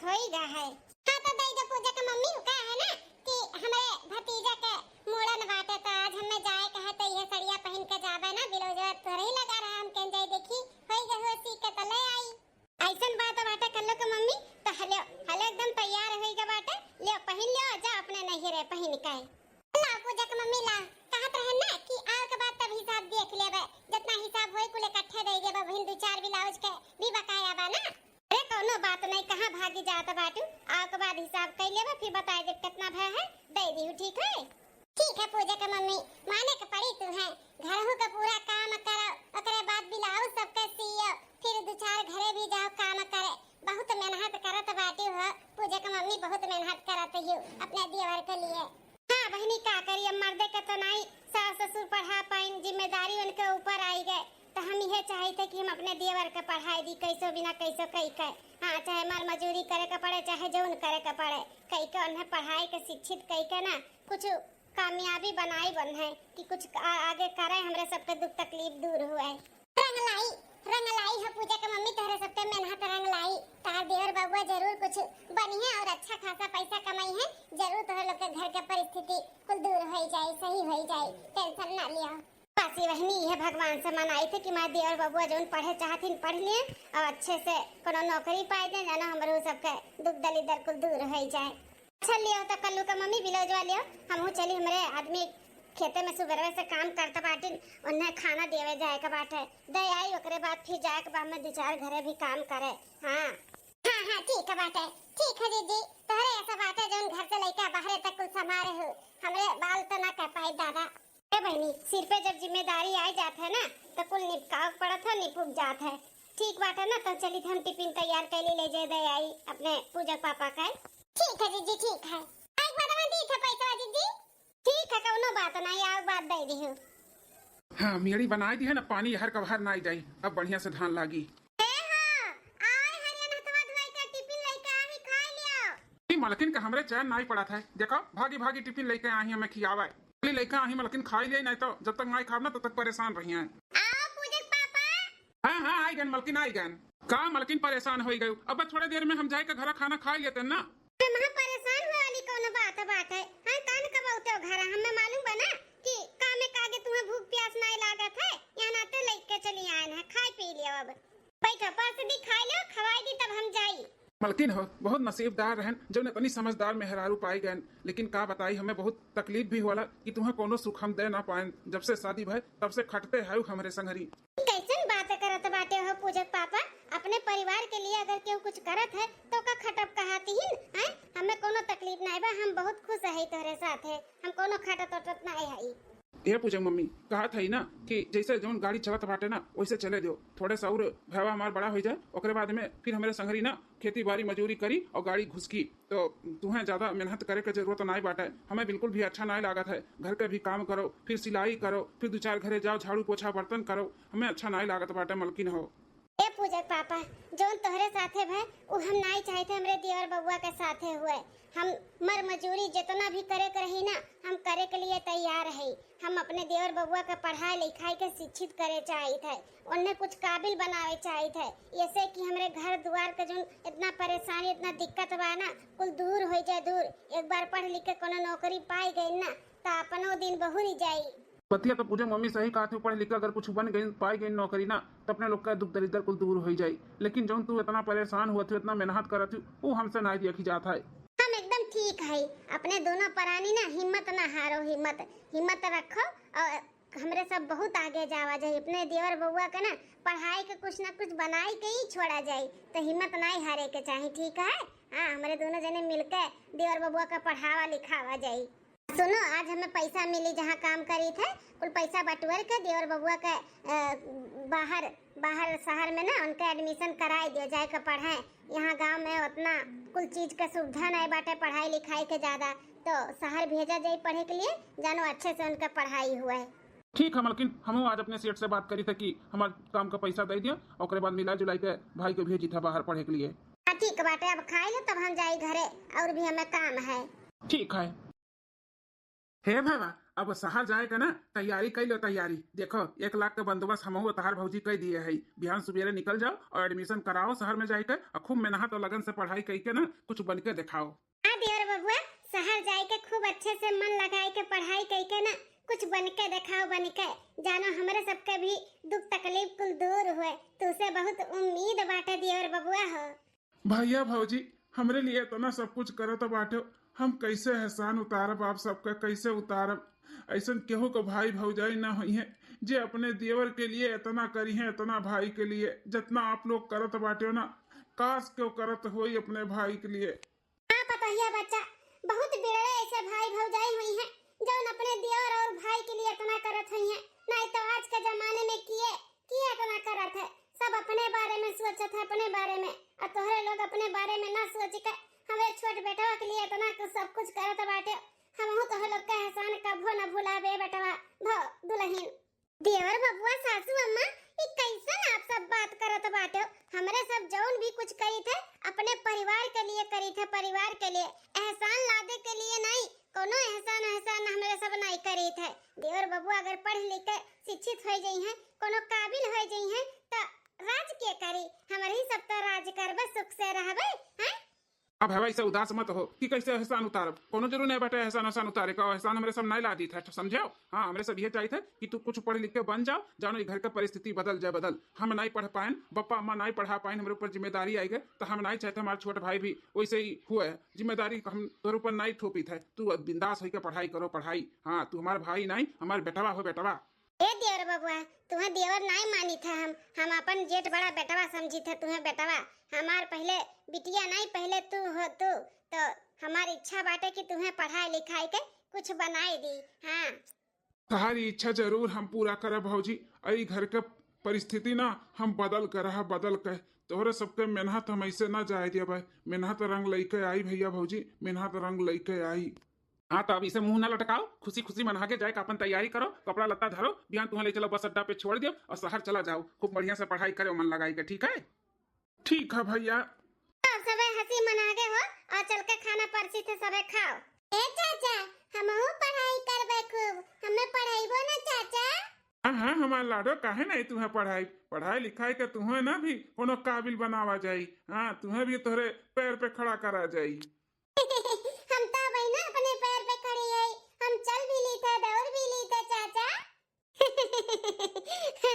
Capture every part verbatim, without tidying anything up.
होई गा है। हाँ, तो दई दो पूजा के मम्मी, का है ना कि हमरे भतीजा के मूड़न बाटे, तो आज हमें जाए के है, तो ये सड़िया पहिन के जाबे ना, ब्लाउजवा तोरे ही लगा रहा, हम केन जाई देखी, होई गा हो सी के तो ले आई। ऐसन बात बाटे कल्लू के मम्मी, तो हले, हले एकदम तैयार होई गा बाटे, ले पहिन ले, जा अपने नैहरे पहिन के। ला पूजा के मम्मी ला, कहत रहे ना कि आवे के बाद तब हिसाब देख लेबे, जितना हिसाब होई कुल इकट्ठे दे देबे, बहिन दू चार ब्लाउज के भी बकाया बा ना। अरे कौनो बात नहीं, कहाँ भागी जात बाटू, आवे के बाद हिसाब कर लेबे, फिर बताए देब कितना भय है, दे दिहू, ठीक है? ठीक है पूजा के मम्मी, माने के पड़ी तू है, घरहू के पूरा काम करो, ओकरे बाद ब्लाउज सबके सियो, फिर दू चार घरे भी जाओ काम करे, बहुत मेहनत करत बाटी हो पूजा के मम्मी, बहुत मेहनत करत हो अपने देवर के लिए। हाँ बहिनी, का करी, अब मर्दे के तो नाई सास ससुर पढ़ा पाइन, जिम्मेदारी उनके ऊपर आई गए, तो हम यह चाहित है कि हम अपने देवर के पढ़ाई दी, कैसो बिना कैसो कई के। हाँ, चाहे मर मजूरी करे के पड़े, चाहे जौन करे के पड़े, कई के उन्हें पढ़ाई के शिक्षित कई के ना कुछ कामयाबी बनाई बन है कि कुछ आ, आगे करे, हमरे सबके दुख तकलीफ दूर हुए। रंग लाई, रंग लाई हो पूजा के मम्मी, तोहरे सबके मेहनत रंग लाई। तार देवर बबुआ जरूर कुछ बनिहे और अच्छा खासा पैसा कमाई है, जरूर तोहरे लोग के घर के परिस्थिति कुल दूर होई जाई, सही होई जाई, टेंशन ना लिया। बस ये बहिनी, ये भगवान से मनाई थे कि मार देवर बबुआ जौन पढ़े चाहथिन पढ़ लिए और अच्छे से कोनो नौकरी पाए दे, जानो हमरो सबके दुख दलिदर कुल दूर होई जाए। अच्छा लियो तो कल्लू का मम्मी ब्लाउजवा लियो, हमहू चली, हमरे आदमी खेते में सुबह से काम करत बाटिन, उन्हें खाना देवे जाए के बाटे। दे आई, ओकरे बाद फिर जाए के बाद में दू चार घरे भी काम करे। हाँ। हाँ, हाँ, ठीक है बाटे, ठीक है जीजी, तोहरे ऐसा बाटे जौन घर से लइका बाहरे तक कुल संभारे हो, हमरे बाल तो ना कर पाए दादा। ए बहिनी, सिर पे जब जिम्मेदारी आ जात है ना, तो कुल निपकाव पड़त है, निपुक जात है। ठीक बाटे ना, तो चली हम टिफिन तैयार कैली ले जाए दे आई अपने पूजा पापा के। ठीक है जीजी, ठीक है। एक बार दी थे पैसा जीजी। ठीक है, कौनो बात ना, आउ बात दे दिहू। हाँ, मेड़ी बनाई दी है ना, पानी हर कभार ना आई जाई, अब बढ़िया से धान लागी। ए हाँ, आए हरियन हथवा धोई के टिफिन लेके आही, खाई लियो। ई मलकिन का हमरे चैन नाई पड़त है, देखो भागी भागी टिफिन लेके आही, हमें खियावे। चली लेके आही मलकिन, खाई ले, नहीं तो जब तक नाई खाब ना तब तक परेशान रही हैं। आओ पूजक पापा। हाँ, हाँ, आई गन मलकिन, आई गन। का मलकिन परेशान होई गयू? अब थोड़े देर में हम जाए के घरा खाना खाई लेते ना। हम परेशान होए वाली कौनो बात, बात है? हाँ, कान कब औते हो घरा? हमें मालूम बा ना कि काम में कागे तुम्हें भूख प्यास नाई लागत है, यहाँ नाते लेके चली आए हैं, खाई पी लियो अब। बैठो, परस दी, खाई लो, खवाई दी, तब हम जाई। मलकिन हो, बहुत नसीबदार रहन, जौन इतनी समझदार मेहरारू पाई गयन। लेकिन का बताई, हमें बहुत तकलीफ भी होला कि तुम्हें कौनो सुख हम दे ना पाएन। जब से शादी भय, तब से खटते है हमरे संगरी। कैसन बात करत बाटे हो पूजक पापा? अपने परिवार के लिए अगर केहू कुछ करत है, तो का खटब कहाती ही, हैं? हमें कौनो तकलीफ नाई बा, हम बहुत खुश है तोहरे साथ है, हम कौनो खटत उटत नाई हई। ए पूजा मम्मी, कहत हई ना कि जैसे जौन गाड़ी चलत बाटे ना, वैसे चले दियो। थोड़े सा और भैया हमार बड़ा हो जाए, ओकरे बाद में फिर हमरे संगरी ना खेती बाड़ी मजूरी करी और गाड़ी घुसकी, तो तुहें ज्यादा मेहनत करे के जरूरत नाई बाटे। हमें बिल्कुल भी अच्छा नाई लागत है। घर के भी काम करो, फिर सिलाई करो, फिर दो चार घरे जाओ, झाड़ू पोछा बर्तन करो, हमें अच्छा नाई लागत बाटे मलकिन हो। ए पूजक पापा, जौन तोहरे साथे भय, उ हम नाई चाहित है हमरे देवर बबुआ के साथे हुए। हम मर मजूरी जितना भी करे के रही ना, हम करे के लिए तैयार है। हम अपने देवर बबुआ के पढ़ाई लिखाई के शिक्षित करे चाहित है, उन्हें कुछ काबिल बनावे चाहित है, ऐसे कि हमरे घर दुआर के जौन इतना परेशानी, इतना दिक्कत बा ना, कुल दूर हो जाए दूर। एक बार पढ़ लिख के कोनो नौकरी पाई गई ना, तो अपनो दिन बहुरी जाई। बतिया तो पूजा मम्मी सही कहत हूँ, पढ़ लिख के अगर कुछ बन गई, पाई गई नौकरी ना, तो अपने लोग का दुख दरिद्र कुल दूर हो जाई। लेकिन जौन तू इतना परेशान हुआ थी, इतना मेहनत करत थी, वो हमसे नाई देखी जात है। हम एकदम ठीक है, अपने दोनों परानी ना हिम्मत ना हारो, हिम्मत, हिम्मत रखो और हमरे सब बहुत आगे जावा जाई। अपने देवर बबुआ के ना पढ़ाई के कुछ ना कुछ बनाई के ही छोड़ा जाई, तो हिम्मत नाई हारे के चाही, ठीक है? हाँ, हमरे दोनों जने मिलके देवर बबुआ का पढ़ावा लिखावा जाई। सुनो, आज हमें पैसा मिली, जहाँ काम करी थे, कुल पैसा बटोर के देवर बबुआ के, अ, बाहर, बाहर शहर में ना उनके admission कराई दिया जाए के पढ़े। यहाँ गांव में उतना कुल चीज के सुविधा नहीं बाटे पढ़ाई लिखाई के ज्यादा, तो शहर भेजा जाए पढ़े के लिए, जानो अच्छे से उनके पढ़ाई हुए। ठीक है मलकिन, हमहू आज अपने सेठ से बात करी थे कि हमार काम का पैसा दे दिया, ओकरे बाद मिला जुलाई के भाई को भेजी था बाहर पढ़े के लिए। हाँ, ठीक बाटे, अब खाई लो तब हम जाई घरे, और भी हमें काम है। ठीक है। हे भवा, अब शहर जाए के ना तैयारी कइ लो, तैयारी। देखो, एक लाख के बंदोबस्त हमहू तहार भौजी कइ दिए है। बिहान सुबेरे निकल जाओ और admission कराओ शहर में जाए के, और खूब मेहनत और लगन से पढ़ाई कइ के ना कुछ बन के दिखाओ। हाँ देवर बबुआ, शहर जाए के खूब अच्छे से मन लगाए के पढ़ाई कइ के ना कुछ बन के दिखाओ, बन के। जानो हमरे सबके भी दुख तकलीफ कुल दूर हुए, तुसे बहुत उम्मीद बाटे देवर बबुआ हो। भैया भौजी, हमरे लिए इतना सब कुछ करत बाटे, हम कैसे एहसान उतारब, आप सबका कैसे उतारब? ऐसन केहू के भाई भौजाई ना होई है जे अपने देवर के लिए इतना करी है, इतना भाई के लिए जितना आप लोग करत बाटे ना। काश केहू करत होई अपने भाई के लिए। हाँ पतोहिया बच्चा, बहुत बिरड़े ऐसे भाई भौजाई हुई हैं जौन अपने देवर और भाई के लिए इतना करत हुई हैं। नहीं तो आज के जमाने में किए किए इतना करत है, सब अपने बारे में सोचत है, अपने बारे में। और तोहरे लोग अपने बारे में ना सोच के हमरे छोट बेटवा के लिए इतना कुछ, सब कुछ करत बाटे। हमहू तोहरे लोग का एहसान कभो न भुलाबे बेटवा। भो दुलहिन। देवर बबुआ, सासू अम्मा, ई कैसन आप सब बात करत बाटे? हमरे सब जौन भी कुछ करी थे अपने परिवार के लिए करी थे, परिवार के लिए, एहसान लादे के लिए नहीं। कोनो एहसान एहसान हमरे सब नहीं करी थे। देवर बबुआ अगर पढ़ लिख के शिक्षित हो जाई हैं, कोनो काबिल हो जाई हैं, तो राज के करी? हमरे ही सब तो राज करबे, सुख से रहबे, हैं? अब हवा इसे उदास मत हो कि कैसे एहसान उतारब। कोनो जरूर नहीं बाटे एहसान एहसान उतारे का। एहसान हमरे सब नहीं ला दी थे, समझो? हाँ, हमरे सब ये चाहिए थे कि तू कुछ पढ़ लिख के बन जाओ, जानो ये घर का परिस्थिति बदल जाए, बदल। हम नहीं पढ़ पाएन, बप्पा अम्मा नहीं पढ़ा पाएन, हमरे ऊपर जिम्मेदारी आई गए, तो हम नहीं चाहते हमारे छोट भाई भी वैसे ही हुए। जिम्मेदारी हम तोर ऊपर नहीं थोपी थे, तू अब बिंदास होके पढ़ाई करो, पढ़ाई। हाँ, तू हमारे भाई नहीं, हमारे बेटवा हो, बेटवा। ए देवर बबुआ, तुहे देवर नाई मानी थे हम, हम अपन जेठ बड़ा बेटवा समझी थे तुहे बेटवा। हमार पहले बिटिया नाई, पहले तू हो तू, तो हमार इच्छा बाटे कि तुहे पढ़ाई लिखाई के कुछ बनाई दी। हाँ। तहारी इच्छा जरूर हम पूरा करब भौजी। अई घर के परिस्थिति ना हम बदल के रहा, बदल के। तोहरे सबके मेहनत हम ऐसे ना जाए देबै। मेहनत रंग लइके आई भैया भौजी, मेहनत रंग लइके आई। हाँ, तो अब इसे मुंह ना लटकाओ, खुशी खुशी मना के जाए के अपन तैयारी करो, कपड़ा लत्ता धरो, बिहान तुहें ले चलो बस अड्डा पे छोड़ दियो और शहर चला जाओ, खूब बढ़िया से पढ़ाई करो मन लगाई के, ठीक है? ठीक है भैया। अब सबे हंसी मना के हो और चल के खाना परसी थे, सबे खाओ। ए चाचा, हमहू पढ़ाई करबे खूब, हमें पढ़ाइबो ना चाचा? हाँ हाँ, हमार लाडो, काहे नहीं तुहें पढ़ाई, पढ़ाई लिखाई के तुहें ना भी कोनो काबिल बनावा जाई। हाँ, तुहें भी तोहरे पैर पे खड़ा करा जाई। हम तो अबहिना अपने पैर पे खड़ी है, हम चल भी ली थे, दौड़ भी ली थे चाचा।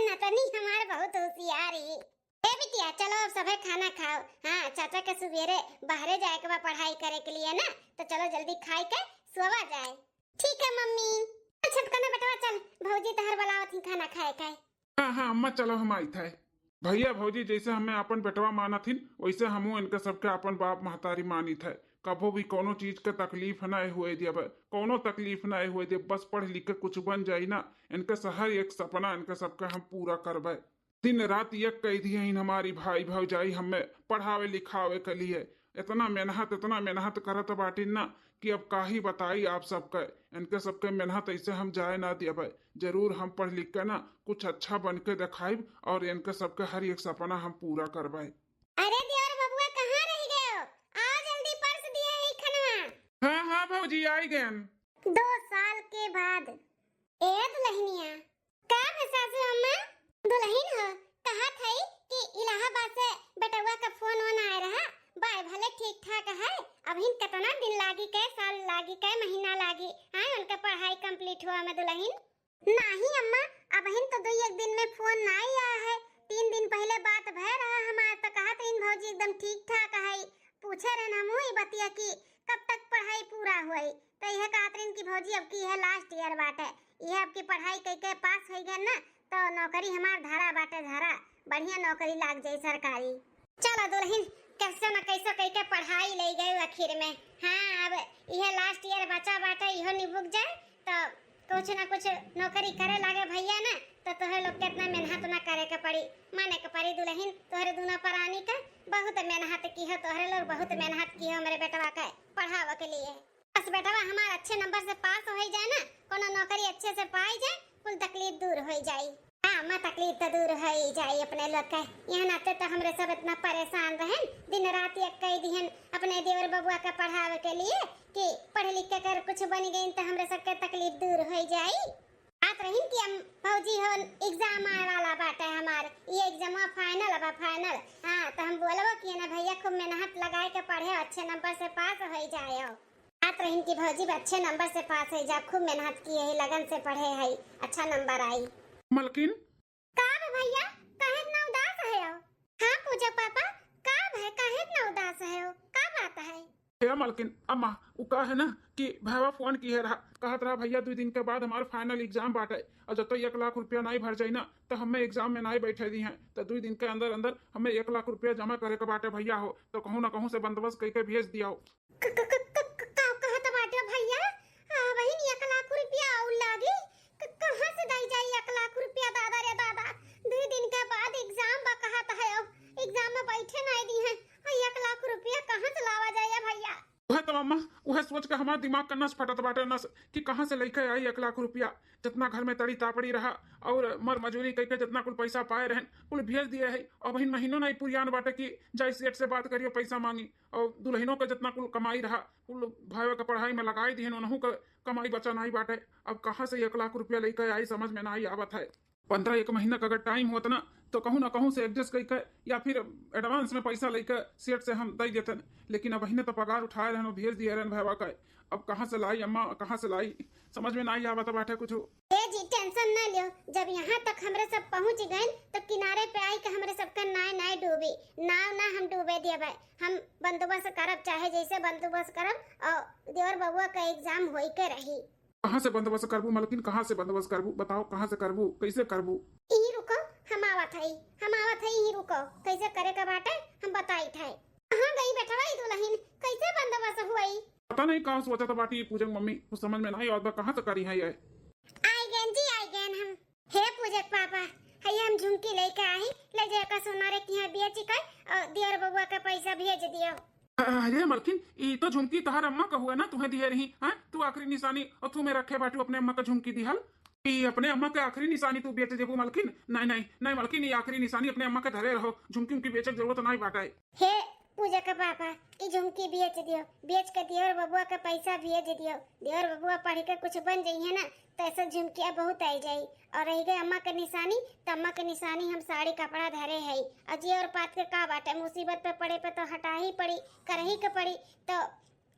नतनी हमार बहुत होशियार ही। ए बिटिया, चलो अब सभे खाना खाओ। हाँ, चाचा के सुबेरे बाहरे जाए के बा पढ़ाई करे के लिए ना, तो चलो जल्दी खाई के सोवा जाए। ठीक है मम्मी। चल छोटकना बेटवा, चल, भौजी तहर बुलावत ही खाना खाए के। हाँ हाँ अम्मा, चलो हम आई थे। भैया भौजी जैसे हमें अपन बेटवा मानत हिन, वैसे हमहू इनके सबके अपन बाप महतारी मानी थे। कबो भी कोनो चीज के तकलीफ ना हुए देबे, कोनो तकलीफ ना हुए देबे, बस पढ़ लिख के कुछ बन जाई ना, इनके हर एक सपना इनके सबके हम पूरा करबे। दिन रात एक कह दिए हमारी भाई भौजाई हमें पढ़ावे लिखावे के लिए। इतना मेहनत, इतना मेहनत करत बाटिन ना कि अब का ही बताई आप सबके। इनके सबके मेहनत ऐसे हम जाए ना देबे। जरूर हम पढ़ लिख के ना कुछ अच्छा बन के दिखाइब और इनके सबके हर एक सपना हम पूरा करबे। अरे देवर बबुआ, कहाँ रह गए हो? आओ जल्दी, परस दिए ही खनवा। हाँ हाँ भौजी, आई गयन। दो साल के बाद। ए दुल्हनिया, का है सासू अम्मा? दुल्हन हो, कहत हई कि इलाहाबाद से बेटवा का फोन वोन आए रहा, बाय भले ठीक ठाक है, अबहिन कितना दिन लागी, कै साल लागी, कै महीना लागी, हाँ, उनका पढ़ाई complete हुआ में दुल्हन। नाही अम्मा, अबहिन तो दुई एक दिन में फोन नाही आया है, तीन दिन पहले बात भय रहा हमार, तो कहत रहीन भौजी एकदम ठीक ठाक है, पूछे रहन हमहू ई बतिया कि कब तक पढ़ाई पूरा हुई, तो यह कहत रहीन कि भौजी अब की यह last year बाटे, यह अब की पढ़ाई कई के पास हो गए ना, तो नौकरी हमार धरा बाटे धरा, बढ़िया नौकरी लाग जाई सरकारी। चलो दुल्हन, कैसे न कैसे कई के पढ़ाई ले गए आखिर में। हाँ, अब यह last year बचा बाटे, इहो निबुक जाए, तो कुछ ना कुछ नौकरी करे लागे भैया ना, तो तोहरे लोग के इतना मेहनत ना करे के पड़ी, माने के पड़ी दुल्हन, तोहरे दूना परानी का बहुत मेहनत की हो, तोहरे लोग बहुत मेहनत की हो हमरे बेटवा के पढ़ावे के लिए। बस बेटवा हमार अच्छे नंबर से पास हो जाए ना, कोनो नौकरी अच्छे से पाई जाए, कुल तकलीफ दूर हो जाई। हाँ, अम्मा, तकलीफ तो दूर होइ जाई अपने लोग के। यहाँ नाते तो हमरे सब इतना परेशान रहन, दिन रात एक कई दिहन अपने देवर बबुआ का पढ़ावे के लिए कि पढ़ लिख के कर कुछ बन गई तो हमरे सबके तकलीफ दूर होइ जाई। बात रही कि हम भौजी हो, एग्जाम आए वाला बाटे हमार, ये एग्जाम फाइनल बा, फाइनल। हाँ, तो हम बोलबो कि ना भैया, खूब मेहनत लगाए के पढ़े, अच्छे नंबर से पास होइ जाए। बात रही कि भौजी अच्छे नंबर से पास होइ जा, खूब मेहनत किए है, लगन से पढ़े है, अच्छा नंबर आई। मलकिन। का बा भैया, काहे इतना उदास है हो? हाँ पूजा पापा, का भा, काहे इतना उदास है हो, का बात है? हे मलकिन, अम्मा, उ का है ना कि भैया फोन किहे रहा, कहत रहा, "भैया, दुइ दिन के बाद हमार फाइनल एग्जाम बाटे, और जब तक एक लाख रुपया नाई भर जाई ना, तो हमें एग्जाम में नाई बैठे दिहें। तो दुइ दिन के अंदर अंदर हमें एक लाख रुपया जमा करे के बाटे भैया हो, तो कहूँ ना कहूँ से बंदोबस्त कइके भेज दियाओ।" क-, क-, क-, क-, क-, का कहत बाटे भैया? आ, बहिन, एक लाख रुपया और लागी? क-, कहाँ से दई जाई एक लाख रुपया, दादा रे दादा? दुइ दिन के बाद एग्जाम बा कहत है, एग्जाम में बैठे नाई दिहें, और एक लाख रुपया कहाँ से लावा जाए भैया? वह तो अम्मा, वह सोच के हमार दिमाग का नस फटत बाटे नस कि कहाँ से लइके आई एक लाख रुपया। जितना घर में तड़ी तापड़ी रहा और मर मजूरी कइके जितना कुल पैसा पाए रहन, कुल भेज दिए है। अब हिन महीनों नाई पुरियान बाटे कि जाई सेठ से बात करियो, पैसा मांगी। और दुल्हनों का जितना कुल कमाई रहा, कुल भाई का पढ़ाई में लगाई दिहन, उनहू का कमाई बचा नाई बाटे। अब कहाँ से एक लाख रुपया लइके आई, समझ में नाई आवत है। पंद्रह एक महीना का अगर टाइम होत ना, तो कहूँ ना कहूँ से एडजस्ट कइके या फिर एडवांस में पैसा लइके सेठ से हम दे देते। लेकिन अब हिने तो पगार उठाए रहन, भेज दिए रहन भैया का। अब कहाँ से लाई अम्मा, कहाँ से लाई, समझ में नाई आवत बाटे कुछ। ए जी, टेंशन ना लियो, जब यहाँ तक हमरे सब पहुँच गए तो किनारे पे आई के हमरे सबके नाय नाय डूबी, नाव ना हम डूबे देबे। हम बंदोबस्त करब, चाहे जैसे बंदोबस्त करब, और देवर बबुआ का एग्जाम होई के रही। कहाँ से बंदोबस्त करबू मलकिन, कहाँ से बंदोबस्त करबू? बताओ, कहाँ से करबू, कैसे करबू? यहीं रुको, हम आवत हई, हम आवत हई, यहीं रुको। कैसे करे के बाटे, हम बताइत है। कहाँ गई बेटवा ई दुल्हन, कैसे बंदोबस्त हुई? पता नहीं का सोचत बाटी पूजा के मम्मी, कुछ समझ में नहीं आवत बा, कहाँ से करी है ये? आई गएन जी, आई गएन हम। हे पूजा के पापा, हई हम झुमकी लेके आई, ले जाए का सोनारे के यहाँ बेच कर और देवर बबुआ का पैसा भेज दियो। अरे मलकिन, ई तो झुमकी तहार अम्मा का हुआ ना, तुहें दिए रही, हाँ? तू आखिरी निशानी और तू में रखे बाटू अपने अम्मा का झुमकी दिहल। ई अपने अम्मा के आखिरी निशानी तू बेच देबू मलकिन? नहीं, नहीं, नहीं मलकिन, ई आखिरी निशानी अपने अम्मा के धरे रहो, झुमकी उमकी बेचे के जरूरत नहीं बाटे। हे पूजा का पापा, ई झुमकी बेच दियो, बेच के देवर बबुआ का पैसा भेज दियो। देवर बबुआ पढ़ के कुछ बन जइहे ना, तो ऐसा झुमकिया बहुत आई जाई। और रह गए अम्मा के निशानी, तो अम्मा के निशानी हम साड़ी कपड़ा धरे है। और जेवर पात के का बाटे, मुसीबत पे पड़े पे तो हटा ही पड़ी, करही के पड़ी। तो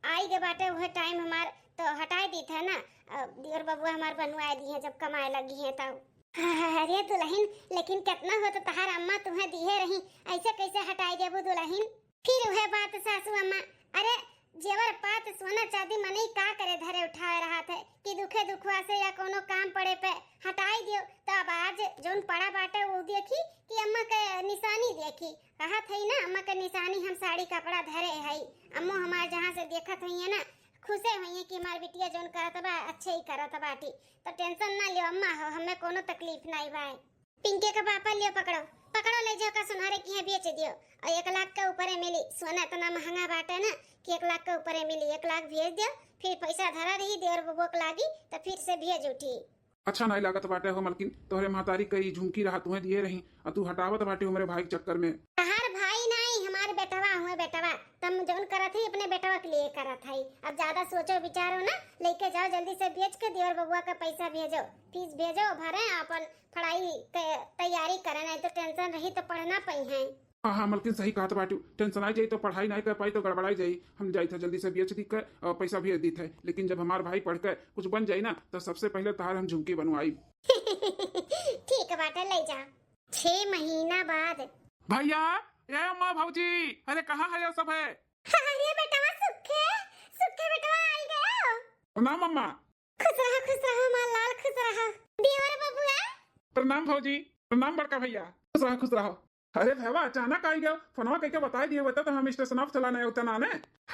आई के बाटे वह टाइम हमार, तो हटाए दीत है ना। अब देवर बबुआ हमार बनवाए दी है, जब कमाए लगी है तब। अरे दुल्हन, लेकिन कितना हो तो तहार अम्मा तुम्हें दिए रही, ऐसे कैसे हटाए देबू दुल्हन? फिर वह बात सासू अम्मा, अरे जेवर पात सोना चांदी मनई का करे धरे उठाए रहत है कि दुखे दुखवा से या कोनो काम पड़े पे हटाई दियो। तो अब आज जौन पड़ा बाटे वो देखी कि अम्मा के निशानी देखी। कहत है ना, अम्मा के निशानी हम साड़ी कपड़ा धरे है। अम्मो हमार जहाँ से देखत हुई है ना, खुशे हुई है कि हमार बिटिया जौन करत बा अच्छे ही करत बाटी। तो टेंशन ना लियो अम्मा हो, हमें कोनो तकलीफ नहीं बा। पिंकी का पापा लियो पकड़ो, पकड़ो ले जाओ का सुनारे की है बेच दियो। और एक लाख के ऊपरे मिली, सोना इतना महंगा बाटे ना कि एक लाख के ऊपरे मिली। एक लाख भेज दियो, फिर पैसा धरा रही देवर बबुआ के लागी तो फिर से भेज उठी। अच्छा नहीं लागत बाटे हो मलकिन, तोहरे महतारी कई झुमकी रहा तुहें दिए रही, और तू हटावत बाटे हमरे भाई के चक्कर में। तहार भाई नहीं, हमार बेटवा हुए बेटवा। तम जौन करत ही अपने बेटवा के लिए करत है। अब ज्यादा सोचो विचारो ना, लेके जाओ जल्दी से बेच के देवर बबुआ का पैसा भेजो, फीस भेजो भरे, अपन पढ़ाई के तैयारी करे, नहीं तो टेंशन रही तो पढ़ ना पइहें। हाँ, हाँ, मलकिन सही कहत बाटू, टेंशन आई जाई तो पढ़ाई नहीं कर पाई तो गड़बड़ाई जाई। हम जाइत है जल्दी से बेच दी कर और पैसा भेज दीत है, लेकिन जब हमार भाई पढ़ के कुछ बन जाई ना तो सबसे पहले तहार हम झुमकी बनवाई। ठीक बाटे, ले जा। छह महीना बाद। भैया, ए अम्मा भौजी, अरे कहाँ है ये सब है? अरे बेटवा सुखे, सुखे बेटवा आई गयो। प्रणाम अम्मा। खुश रहा, खुश रहा, हमार लाल खुश रहा। देवर बबुआ। प्रणाम भौजी, प्रणाम बड़का भैया। खुश रहा, खुश रहा। अरे भैया, अचानक आई गयो, फोनवा कइके बताई दिए होते तो हम स्टेशन ऑफ चला नहीं होते ना ने।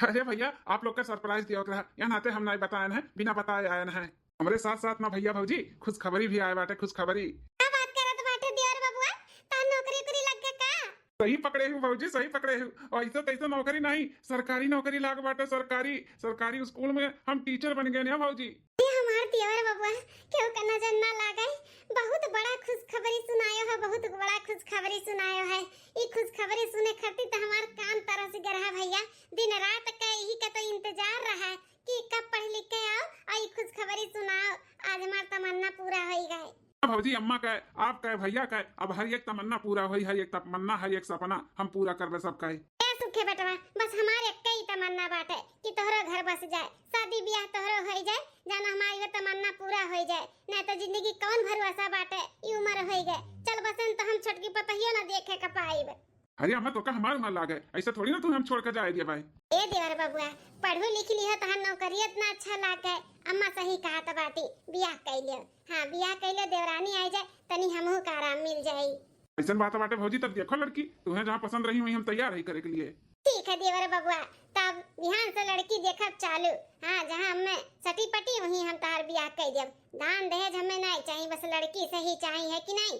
अरे भैया, आप लोग का सरप्राइज दिया होता है, या नाते हम नहीं बताए हैं, बिना बताए आए हैं। हमरे साथ साथ ना भैया भौजी, खुशखबरी भी आए बाटे, खुशखबरी। का बात करत बाटे देवर बबुआ, तार नौकरी उकरी लग गया का? सही पकड़े हूँ भौजी, सही पकड़े हूँ। और ऐसे तैसे नौकरी नहीं, सरकारी नौकरी लाग बाटे, सरकारी, सरकारी स्कूल में हम टीचर बन गए ना भौजी। ये हमार देवर बबुआ, केहू का नजर ना लागे, बहुत बड़ा खुशखबरी सुनायो है, बहुत बड़ा खुशखबरी सुनायो है। ई खुशखबरी सुने खातिर तो हमार कान तरस गया रहा भैया। दिन रात का यही का तो इंतजार रहा है कि कब पढ़ लिख के आओ और ई खुशखबरी सुनाओ। आज हमार तमन्ना पूरा होई गए। हाँ भौजी, अम्मा का, आपका, भैया का, अब हर एक तमन्ना पूरा होई, हर एक तमन्ना, हर एक सपना हम पूरा करबे सबका। ए सुखे बेटवा, बस हमार एक ही तमन्ना बाटे कि तोहरो घर बस जाए, शादी ब्याह तोहरो होई जाए, जाना हमारी वो तमन्ना पूरा होई जाए, नहीं तो जिंदगी कौन भरोसा बाटे, ई उम्र होई गए। चल बसन तो हम छोटकी पतहियो ना देखे का पाइब। अरे अम्मा, तोका हमार उमर लागे, ऐसे थोड़ी ना तू हम छोड़ के जाए दिए भाई। ए देवर बबुआ, पढ़ू लिख लिहो, तहार नौकरी इतना अच्छा लागे। अम्मा सही कहा तो बाटी, बियाह कई लियो। हाँ, बियाह कई लियो, देवरानी आई जाए, तनी हमहू का आराम मिल जाई। ऐसन बात बाटे भौजी, तब देखो लड़की, तुम्हें जहाँ पसंद रही वहीं हम तैयार है करे के लिए। ठीक है देवर बबुआ, तब बिहान से लड़की देखब चालू। हाँ, जहाँ हमें सटी पटी वहीं हम तहार बियाह कई देब। दान दहेज हमें नहीं चाहिए, बस लड़की सही चाहिए, है कि नहीं?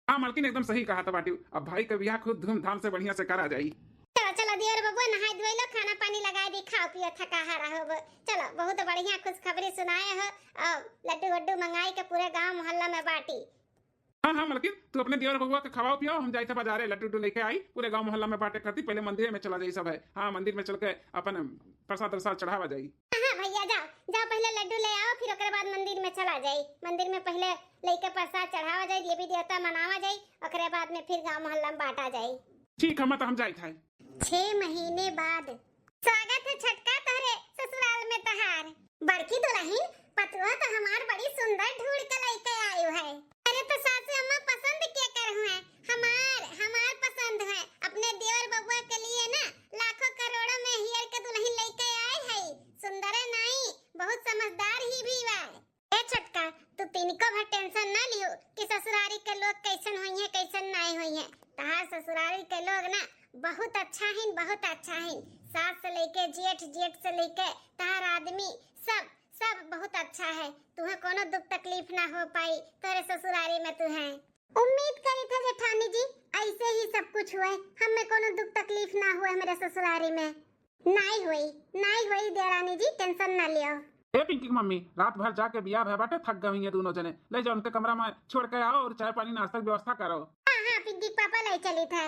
हाँ मालकिन, एकदम सही कहा था बाटी। अब भाई का बियाह खूब धूमधाम से बढ़िया से करा जाई। चलो चलो देवर बबुआ, नहाए धोए लो, खाना पानी लगाए दी, खाओ पियो, थका हारा हो। चलो, बहुत बढ़िया खुशखबरी सुनाए हो। और लड्डू वड्डू मंगाई के पूरे गांव मोहल्ला में बाटी। हाँ हाँ मालकिन, तू अपने देवर बबुआ के खवाओ पियो, हम जाए थे बाजारे लड्डू उड्डू लेके आई, पूरे गांव मोहल्ला में बांटे खातिर। पहले मंदिर में चला जाई सब है। हाँ, मंदिर में चल के अपन प्रसाद वरसाद चढ़ावा जाई। हाँ भैया, जाओ जाओ, पहले लड्डू ले आओ, फिर ओकरे बाद मंदिर में चला जाई। मंदिर में पहले लेके प्रसाद चढ़ावा जाई, देवी देवता मनावा जाई, ओकरे बाद में फिर गांव मोहल्ला में बांटा जाई। ठीक है, मैं तो हम जाइत है। छह महीने बाद। स्वागत है छोटका तोहरे ससुराल में तहार। बड़की दुलहिन, पतोह तो हमार बड़ी सुंदर ढूंढ के लेके आयु है। अरे तो सासू अम्मा पसंद के कर हुए? हमार, हमार पसंद है। अपने देवर बबुआ के लिए ना लाखों करोड़ों में हियर के दुलहिन लेके आए है। सुंदर है नाई, बहुत समझदार ही भी बा। ए छोटका, तू तिनको भर tension ना लियो कि ससुरारी के लोग कैसन होइहे, कैसन नाई होइहे। तहार ससुरारी के लोग ना बहुत अच्छा हिन, बहुत अच्छा हिन। सास से लेके जेठ, जेठ से लेके तहार आदमी, सब, सब बहुत अच्छा है। तुहे कोनो दुख तकलीफ ना हो पाई तोरे ससुरारी में तुहे। उम्मीद करी था जेठानी जी, ऐसे ही सब कुछ हुए, हमें कोनो दुख तकलीफ ना हुए मेरे ससुरारी में। नाई होई, नाई होई देवरानी जी, tension ना लियो। ए पिंकी की मम्मी, रात भर जाके बियाह भय बाटे, थक गई हैं दोनों जने। ले जाओ उनके कमरा में छोड़ के आओ और चाय पानी नाश्ता की व्यवस्था करो। हाँ हाँ, पिंकी के पापा ले चली था।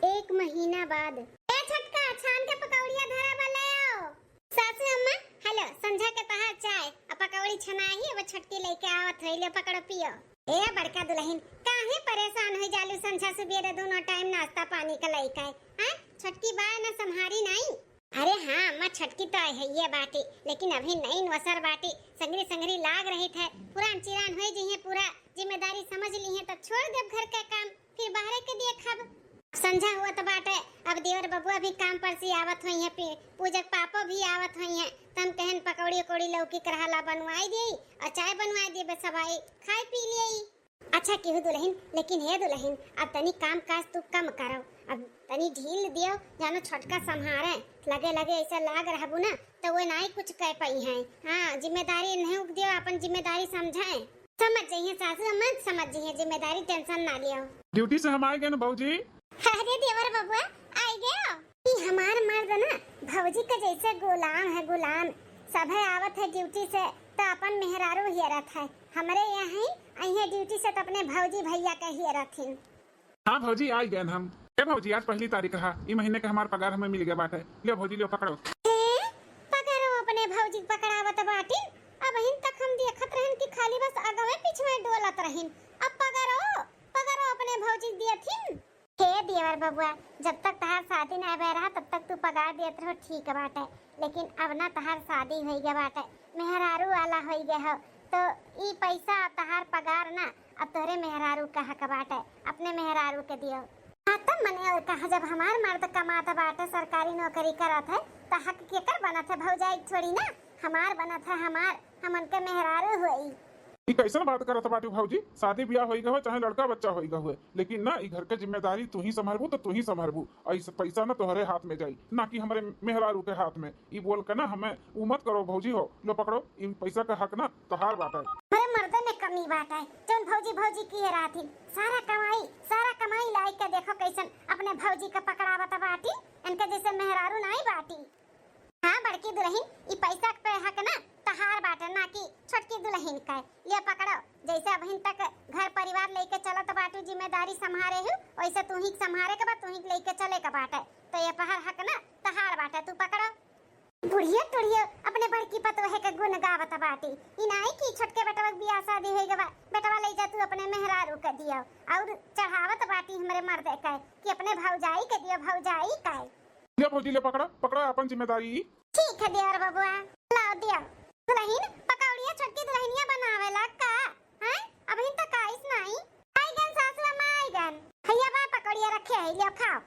एक महीना बाद। ए छोटका, छान के पकौड़िया धरा बा, ले आओ। सासू अम्मा, हेलो, संझा के तहार चाय आ पकौड़ी छनाही, अब छोटकी लेके आवत होई, ले पकड़ो पियो। ए बड़का दुलहिन, काहे परेशान हो जालू संझा सुबेरे दोनों टाइम नाश्ता पानी का लइका है? हैं? छोटकी बा ना संभारी नाई? अरे हाँ अम्मा, छोटकी तो है ये बाटी, लेकिन अभी नई नौसर बाटी, संगरी संगरी लाग रही थे, पुरान चिरान हो जइहे, पूरा जिम्मेदारी समझ ली है, तब छोड़ देब घर का काम, फिर बाहरे के देखब। संझा हुआ तो बाटे, अब देवर बबुआ भी काम पर से आवत होई है, पी-, पूजक पापो भी आवत होई है, त हम कहन पकौड़ी उकौड़ी लौकी करहला बनवाई देई और चाय बनवाई देबे, सबाई खाई पी लेई। अच्छा केहू दुलहिन, लेकिन हे दुलहिन, अब तनी काम काज तू कम करो, अब तनी ढील दियो, जानो छोटका संभारे, लगे लगे ऐसा लाग रहबू ना, तो वो नाई कुछ कह पाई हैं। हाँ, जिम्मेदारी नहीं उग दियो, अपन जिम्मेदारी समझे। समझ जइहे सासू अम्मा, समझ जइहे, जिम्मेदारी tension ना लियो। Duty से हम आए गए ना भौजी। अरे देवर बबुआ, आए गए हो? ई हमार मर्द ना भौजी के जैसे गुलाम है, गुलाम। सभे आवत है duty से तो अपन मेहरारू हियरत है, हमरे यहाँ आई है duty से तो अपने भौजी भैया के हियरथिन। हाँ भौजी, आ गए हम। ए भौजी, आज पहली तारीख रहा, ई महीने के हमार पगार हमें मिल गया बाटे। लियो भौजी, लियो पकड़ो। ए, पगारो अपने भौजी के पकड़ावत बाटिन। अबहिन तक हम देखत रहन कि खाली बस अगवे पिछवे डोलत रहिन। अब पगारो, पगारो अपने भौजी के दियथिन। हे देवर बबुआ, जब तक तहार शादी ना भय रहा, तब तक तू पगार देत रहो, ठीक बाटे, लेकिन अब ना तहार शादी होई गए बाटे, मेहरारू वाला होई गए हो, तो ई पैसा तहार पगार ना, अब तोहरे मेहरारू का हक बाटे, अपने मेहरारू के दियो। हाँ, तब मने और कहा, जब हमार मर्द कमात बाटे, सरकारी नौकरी करत है, तो हक केकर बनत है? भौजाई थोड़ी ना, हमार बनत है, हमार, हम उनके मेहरारू होई। ई कैसन बात करत बाटू भौजी? शादी ब्याह होई गए, चाहे लड़का बच्चा होई गए, लेकिन ना, ई घर के जिम्मेदारी तू ही संभरबू तो तू ही संभरबू। और ई सब पैसा ना तोहरे हाथ में जाई, ना कि हमरे मेहरारू के हाथ में। ई बोल के ना हमें ऊ मत करो भौजी हो। लो पकड़ो, ई पैसा का हक ना तोहार बाटे। अरे मर्दे में कमी बाटे, जौन भौजी भौजी किए रहथिन। सारा कमाई, सारा कमाई लाई के देखो कैसन अपने भौजी के पकड़ावत बाटी, इनके जैसे मेहरारू नाई बाटी। हाँ बड़की दुलहिन, ई पैसा पे हक ना तहार बाटे ना कि छोटकी दुलहिन के। ले पकड़ो, जैसे अबहिन तक घर परिवार लेके चलत बाटू, जिम्मेदारी संभारे हू, वैसे तू ही संभारे के बा, तू ही लेके चले के बाटे। तो ये पहर हक ना तहार बाटे, तू पकड़ो। बुढ़िया टुढ़िया अपने बड़की पतोहे के गुण गावत बाटी। ई नाई कि छोटके बेटवा के बियाह शादी होई गवा, बेटवा ले जा तू अपने मेहरारू के दियो। और चढ़ावत बाटी हमरे मर्दे के कि अपने भौजाई के दियो, भौजाई के। ले भौजी, ले पकड़ा, पकड़ा अपन जिम्मेदारी। ठीक है देवर बबुआ, लाओ दियो। दुलहिन, पकौड़िया छोटकी दुलहिनिया बनावेला का? हैं? अबहिन तक आइस नाई। आइगन सासु अम्मा, आइगन। भैया बा पकौड़िया रखे है, लियो खाओ।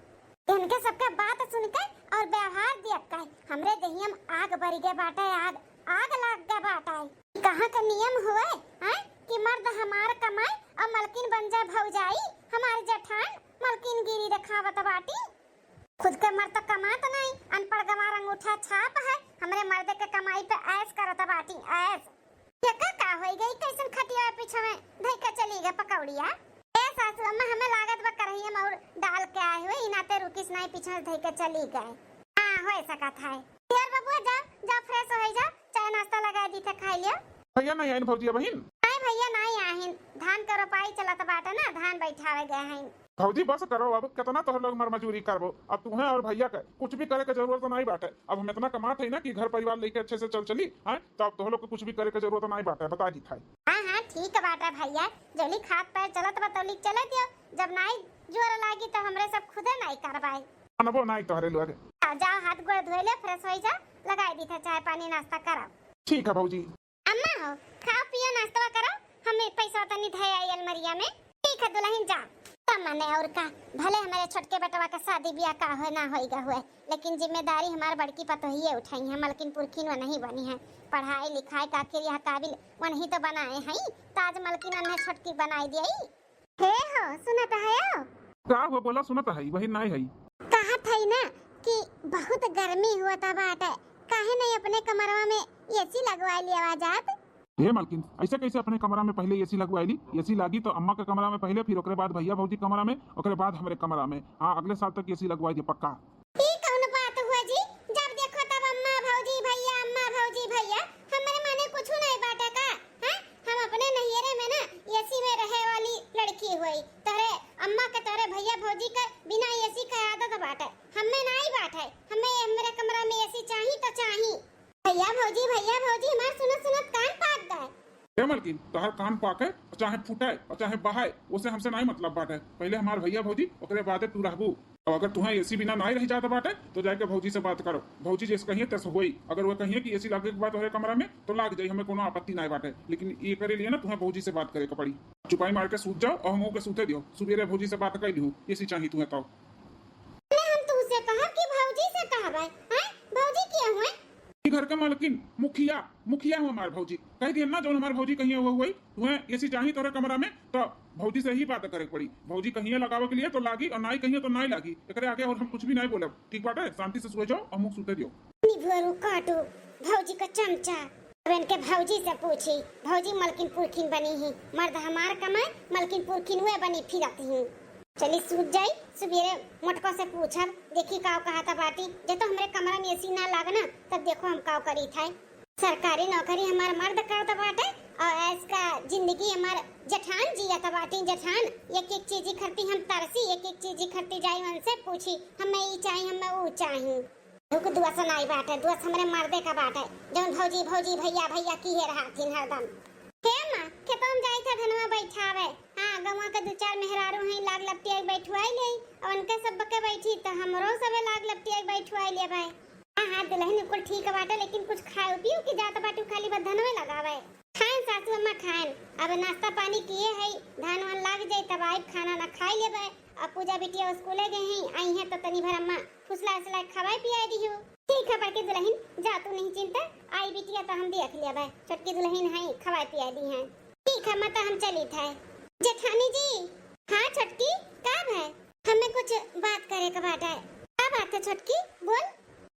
इनके सबके बात सुन के और व्यवहार देख के हमरे देहिया में आग बरि गए बाटे, आग, आग लाग गए बाटे। कहाँ का नियम हुए, हैं, कि मर्द हमार कमाए और मलकिन बन जाए भौजाई, हमार जेठान मलकिन गिरी देखावत बाटी। खुद के मर्द तो कमात नहीं, अनपढ़ गंवार अंगूठा छाप है, हमरे मर्दे के कमाई पे ऐश करत बाटी, ऐश। देखा का होई गई, कैसन खटिया पीछे में धई के चली गई पकौड़िया। ए सासू अम्मा, हमें लागत बा करहिया में और डाल के आए हुए, ई नाते रुकिस नहीं, पीछे में धई के चली गए। हाँ, हो सकत है। यार बबुआ, जा, जा, फ्रेश हो जा, चाय नाश्ता लगा दी थे, खाई लियो। भैया नहीं आइन भौजी अबहिन? नहीं भैया नहीं आहिन, धान के रोपाई चलत बाटे ना, धान बैठावे गए हैं। भौजी बस करो, अब कितना तोहर लोग मर मजूरी करबो। अब तुम्हें और भैया के कुछ भी करे के जरूरत नहीं बाटे। अब हम इतना कमात है ना कि घर परिवार लेके अच्छे से चल चली, हैं? तो अब तोहर लोग के कुछ भी करे के जरूरत नहीं बाटे, बता दी था। हाँ हाँ, ठीक बाटे भैया, जौली खात पैर चलत बा तौली चले दियो, जब नाई जोर लागी तो हमरे सब खुदे नाई करबाई। अनबो नाई तोहरे लोग। जाओ, जाओ, हाथ गोड़ धोए ले, फ्रेश हो जा, लगाई दी था चाय पानी, नाश्ता करा। ठीक है भौजी। अम्मा हो, खाओ पियो, नाश्तवा करो, हम पैसा तनी धय आई अलमरिया में। ठीक है दुलहिन, जा। त मने और का, भले हमरे छोटके बेटवा का शादी ब्याह का होए ना होइगा हुए, लेकिन जिम्मेदारी हमार बड़की पतोहिए उठाई है, मलकिन पुरखिन वो नहीं बनी है। पढ़ाई लिखाई का आखिर यह काबिल वो नहीं तो बनाए हैं, ताज मलकिन अन्हे छोटकी बनाई दिए। हे हो, सुनत हयो? का हो, बोला, सुनत हई, वही नाई हई। कहत हई ना कि बहुत गर्मी हुआ था बाटे, काहे नहीं अपने कमरवा में एसी लगवाई लियावा जात? हे मालकिन, ऐसे कैसे अपने कमरा में पहले एसी लगवाई ली? एसी लागी तो अम्मा के कमरा में पहले, फिर ओकरे बाद भैया भौजी कमरा में, ओकरे बाद हमरे कमरा में। हाँ, अगले साल तक एसी लगवाई दे पक्का। ई कौन बात हुआ जी? जब देखो तब अम्मा भौजी भैया, अम्मा भौजी भैया। हमरे माने कुछ नहीं बाटे का? हैं? हम अपने नैहरे में ना एसी में रहे वाली लड़की हुई। तोरे अम्मा के, तोरे भैया भौजी के बिना एसी के आदत बाटे। हमें नाई बाटे। हमें हमरे कमरा में एसी चाही तो चाही। भैया भौजी, भैया भौजी, हमार सुनत सुनत कान पाक गए। ए मलकिन, तोहर कान पाके, चाहे फूटे, चाहे बहाए, ओसे हमसे नाई मतलब बाटे। पहले हमार भैया भौजी, ओकरे बादे तू रहबू। और अगर तुहें एसी बिना नाई रह जात बाटे, तो जाके भौजी से बात करो। भौजी जैसे कहिए तैसे होई। अगर वो कहिए कि एसी लागे के बाद तोहरे कमरा में, तो लाग जाई, हमें कोनो आपत्ति नाई बाटे। लेकिन ये करे लिए ना तुहें भौजी से बात करे के पड़ी। चुपाई मार के सूत जाओ और हमहू के सूते दियो। सुबेरे भौजी से बात कर लिहू, एसी चाही तुहें तो। अरे हम तुमसे कहब कि भौजी से कहब है, हैं? भौजी के हुए? ई घर के मालकिन, मुखिया, मुखिया हो हमार भौजी। कह दिए ना, जौन हमार भौजी कहिए हुआ हुई, तुहें एसी चाही तोरे कमरा में, तो भौजी से ही बात करे के पड़ी। भौजी कहिए लगावे के लिए तो लागी, और नाई कहिए तो नाई लागी। एकरे आगे और हम कुछ भी नाई बोलब। ठीक बाटे, शांति से सोए जाओ, हमहू सूते दियो। निभोरू काटू, भौजी का चमचा। अब इनके भौजी से पूछी, भौजी मलकिन पुरखिन बनी ही, मर्द हमार कमाए, मलकिन पुरखिन हुए बनी फिरत ही। चली सूत जाई, सुबेरे मोटको से पूछब, देखी काव कहत बाटी। जब तो हमरे कमरा में एसी ना लागे ना, तब देखो हम काव करी थे। सरकारी नौकरी हमार मर्द करत बाटे और ऐश का जिंदगी हमार जेठान जियत बाटी। जेठान, एक एक चीज खरती हम तरसी, एक एक चीज खरती जाई उनसे पूछी, हमें ई चाही, हमें ऊ चाही। दुख दुआ से नाई बाटे, दुआ से हमरे मर्दे का बाटे, जौन भौजी भौजी भैया भैया किहे रहथिन हरदम। हे माँ, खेतवा में जाई था धनवा बैठावे। हाँ, गौवा के दू चार मेहरारू हैं, लाग लपटिया बैठुआई ले, और उनके सब के बैठी तो हमरो सबे लाग लपटिया बैठुआई लेबै। हाँ हाँ दुलहिन, कुल ठीक बाटे, लेकिन कुछ खाए पियो कि जात बाटू खाली बस धनवे लगावे। खाएन सासू अम्मा खाएन, अब नाश्ता पानी किए है, धान वान लाग जाई तब आइब, खाना ना खाई लेबै। अब पूजा बिटिया स्कूले गई हैं, आई हैं तो तनी भर अम्मा फुसला उसला खवाए पियाए दिहू। ठीक है बड़की दुलहिन, जा तू नहीं चिंता, आई बिटिया तो हम देख लेबै, छोटकी दुलहिन है, खवाए पियाए दी हैं। ठीक है माता, हम चली थे। जेठानी जी। हाँ छोटकी, का है? हमें कुछ बात करे के बाटे। का बात है छोटकी, बोल।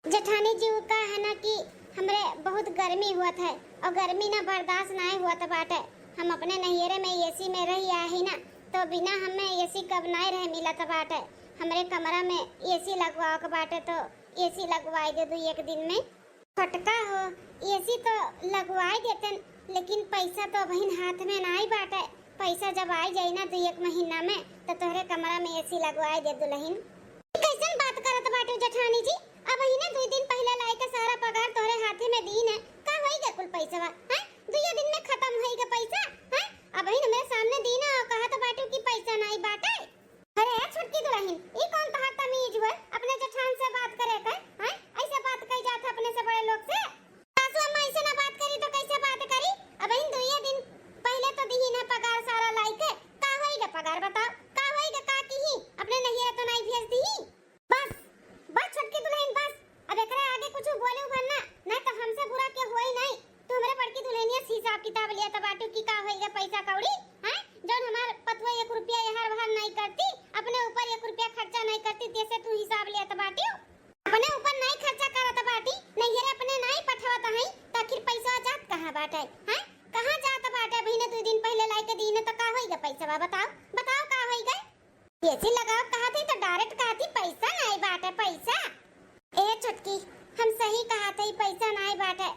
जेठानी जी, वो का है ना कि हमरे बहुत गर्मी हुआ था और गर्मी ना बर्दाश्त नाई हुआ था बाटे। हम अपने नैहरे में एसी में रही आए ही ना, तो बिना हमें एसी कब नाई रहे मिला था बाटे। हमरे कमरा में एसी लगवाओ के बाटे, तो एसी लगवाई दे दू एक दिन में। छोटका हो, एसी तो लगवाई देतन, लेकिन पैसा तो अबहिन हाथ में नाई बाटे। पैसा जब आई जाई ना दुई एक महीना में, तो तोहरे कमरा में एसी लगवाई दे दुलहिन। ई कैसन बात करत बाटू जेठानी जी? अबहिने दुई दिन पहिले लाई के सारा पगार तोहरे हाथे में दीन है, का होई गे कुल पैसवा? हैं? दुइये दिन में खतम होई गे पैसा? हैं? अबहिन हमरे सामने दीन है और कहत बाटू कि पैसा नाई बाटे। अरे ए छोटकी दुलहिन, ई कौन तहार तमीज हुए अपने जेठान से बात करे के? हैं? ऐसे बात कही जात है अपने से बड़े लोग से? सासू अम्मा ऐसे ना बात करी तो कैसे बात करी? अबहिन दुइये दिन पहिले तो दिहिन है पगार सारा लाई के। का होई गे पगार बताओ? का होई गे, का किही? अपने नैहरे तो नाई भेज दिही। बस, बस छोटकी दुलहिन बस, अब एकरे आगे कुछ बोले उभर ना, नाई तो हमसे बुरा के होई नाई। तू हमरे बड़की दुलहिनिया से हिसाब किताब लिया त बाटू कि का होई गे पैसा कौड़ी, हैं? जौन हमार पतुआ एक रुपया एहर बहार नाई करती, अपने ऊपर एक रुपया खर्चा नाई करती, तेसे तू हिसाब लिया त बाटू। अपने ऊपर नाई खर्चा करत बाटी, नैहरे अपने नाई पठवत हई, त आखिर पैसा जात कहाँ बाटे, हैं? कहाँ जात बाटे? अबहिने दुई दिन पहिले लाई के दीन है, त का होई गे पैसा बताओ, बताओ का होई गे? एसी लगाओ कहा थी तो डायरेक्ट कहा थी पैसा नाई बाटे, पैसा। ए छोटकी, हम सही कहा थी, पैसा नाई बाटे।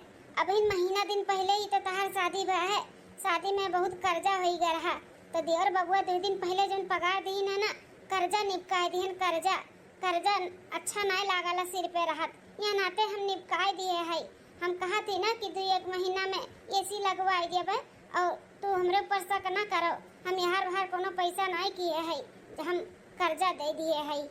अबहिन महीना दिन पहिले ही तो तहार शादी भा है, शादी में बहुत कर्जा होई गया रहा, तो देवर बबुआ दो दिन पहिले जौन पगार दीन है ना, कर्जा निपकाए दिहन, कर्जा, कर्जा अच्छा नाई लागला सिर पे रहत, यह नाते हम निपकाए दिए है। हम कहा थी ना कि दो एक महीना में एसी लगवाए देबे, और तू हमरे ऊपर शक ना करो, हम यहाँ बाहर कोनो पैसा नाई किए है, हम कर्जा दे दिए है।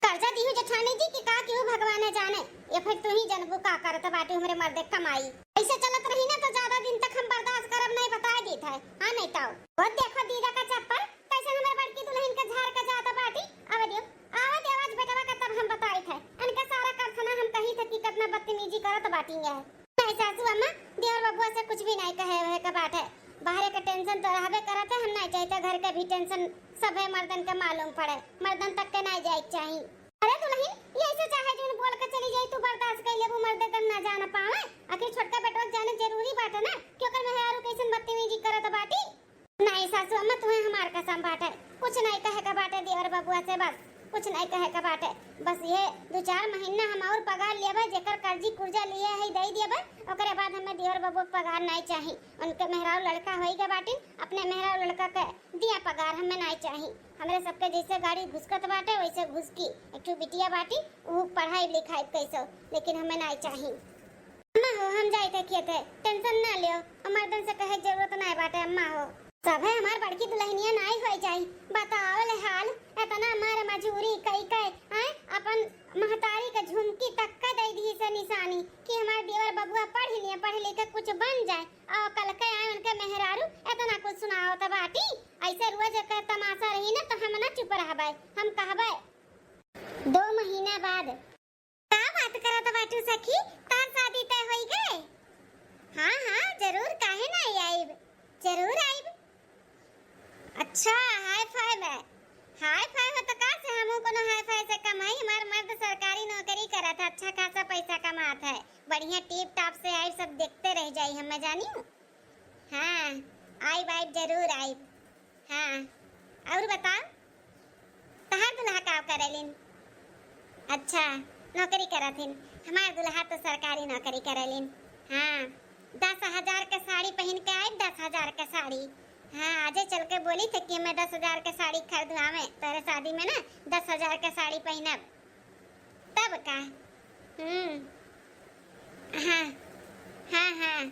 कर्जा दिहू जेठानी जी कि का किहू भगवान जाने, या फिर तू ही जनबू का करत बाटू हमरे मर्दे कमाई। ऐसे चलत रही ना तो ज्यादा दिन तक हम बर्दाश्त करब नाई, बताए देत है। हाँ नाई तो। वो देखो दीदा का चप्पल, कैसे हमरे बड़की दुलहिन के झार के जात बाटी। आवे दियो, आवे दियो आज बेटवा का, तब हम बताइत है। इनका सारा कारखाना हम कही थे कि कितना बदतमीजी करत बाटी है। नाई सासू अम्मा, देवर बबुआ से कुछ भी नाई कहे वहे के बात है। बाहरे के टेंशन तो रहबे करत है, हम नाई चाहित घर के भी टेंशन सभे मर्दन के मालूम पड़े, मर्दन तक के नाई जाए के चाही। अरे दुलहिन, ये ऐसे चाहे जौन बोल के चली जाई, तू बर्दाश्त कर लेबू, मर्दे तन ना जान पावे। आखिर छोटका बेटवा के जाने जरूरी बाटे ना कि ओकर मेहरारू कैसन बदतमीजी करत बाटी। नाई सासू अम्मा, तुहे हमार कसम बाटे, कुछ नाई कहे के बाटे देवर बबुआ से, बस कुछ नाई कहे के बाटे। बस ये दो चार महीना हम और पगार लेबे, जेकर कर्जी कुर्जा लिए है दे देबे, ओकरे बाद हमें देवर बबुआ के पगार नाई चाही। उनके मेहरारू लड़का होई गए बाटिन, अपने मेहरारू लड़का के दिया पगार, हमें नाई चाही। हमरे सबके जैसे गाड़ी घुसकत बाटे वैसे घुसकी। एक ठो बिटिया बाटी, ऊ पढ़ाई लिखाई कैसो, लेकिन हमें नाई चाही। अम्मा हो, हम जाइत है खेते, टेंशन ना लियो, और मर्दन से कहे जरूरत नाई बाटे अम्मा हो। सभे हमार बड़की दुलहिनिया नाई होई जाई, बताओ ले हाल, इतना मार मजूरी कई के, आय, अपन महतारी के झुमकी तक के दे दी से निशानी कि हमार देवर बबुआ पढ़ लिए, पढ़ लिख के कुछ बन जाए, और कल के आए उनके मेहरारू इतना कुछ सुनावत बाटी। ऐसे रोज के तमाशा रही ना तो हम ना चुप रहबे, हम कहबे। दो महीना बाद। का बात करत बाटू सखी, तार शादी तय होई गए? हाँ हाँ, जरूर, काहे ना आइब, जरूर आइब। अच्छा, हाई फाई में? हाई फाई हो तो का से, हमहू कोनो हाई फाई से कम है। हमार मर्द सरकारी नौकरी करत है, अच्छा खासा पैसा कमात है, बढ़िया टिप टाप से आइब, सब देखते रह जाई, हमें जानियो। हाँ, आइब आइब, जरूर आइब। हाँ, और बताओ, तहार दुल्हा का करेलिन? अच्छा, नौकरी करत हिन। हमार दुल्हा तो सरकारी नौकरी करेलिन। हाँ, दस हजार के साड़ी पहिन के आइब, दस हजार के साड़ी। हाँ, आजे चल के बोली थे कि मैं दस हजार के साड़ी खरीदवावे, तोरे शादी में ना दस हजार के साड़ी पहिनब। तब का? हम्म। हाँ, हाँ, हाँ।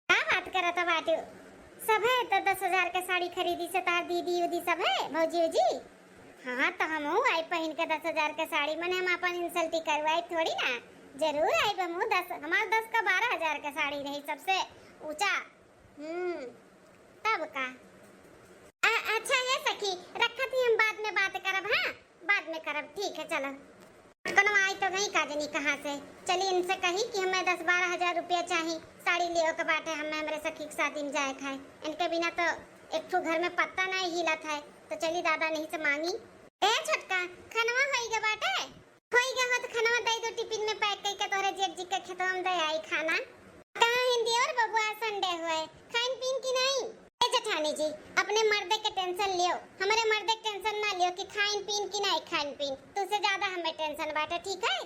का बात करत बाटू? सभे तो दस हजार के साड़ी खरीदी से तार दीदी उदी सभे, भौजी उजी। हाँ, तो हमहू आई पहिन के दस हजार के साड़ी, मने हम अपन insult करवाई थोड़ी ना। जरूर आई हमहू, दस, हमार दस का बारह हजार के साड़ी रही, सबसे ऊंचा। हम्म, तब का? आ, अच्छा ये सखी, रखत ही, हम बाद में बात करब, हाँ? बाद में करब, ठीक है, चलो। कोनो आई तो गई का जनी कहाँ से। चली इनसे कही कि हमें दस बारह हजार रुपया चाही, साड़ी लेवे के बाटे, हमें हमरे सखी के शादी में जाए के है। इनके बिना तो एक ठो घर में पत्ता नहीं हिलत है, तो चली दादा नहीं से मांगी। ए छोटका, खनवा होई गे बाटे? होई गे हो तो खनवा दे दो टिफिन में पैक करके, तोहरे जेठ जी के खेतवा में दे आई खाना। कहाँ हिंदी और बबुआ, संडे हुए, खाइन पीन की नहीं? ए जेठानी जी, अपने मर्दे के टेंशन लियो, हमरे मर्दे के टेंशन ना लियो कि खाइन पीन की नहीं खाइन पीन। तुझसे ज्यादा हमें टेंशन बाटे, ठीक है?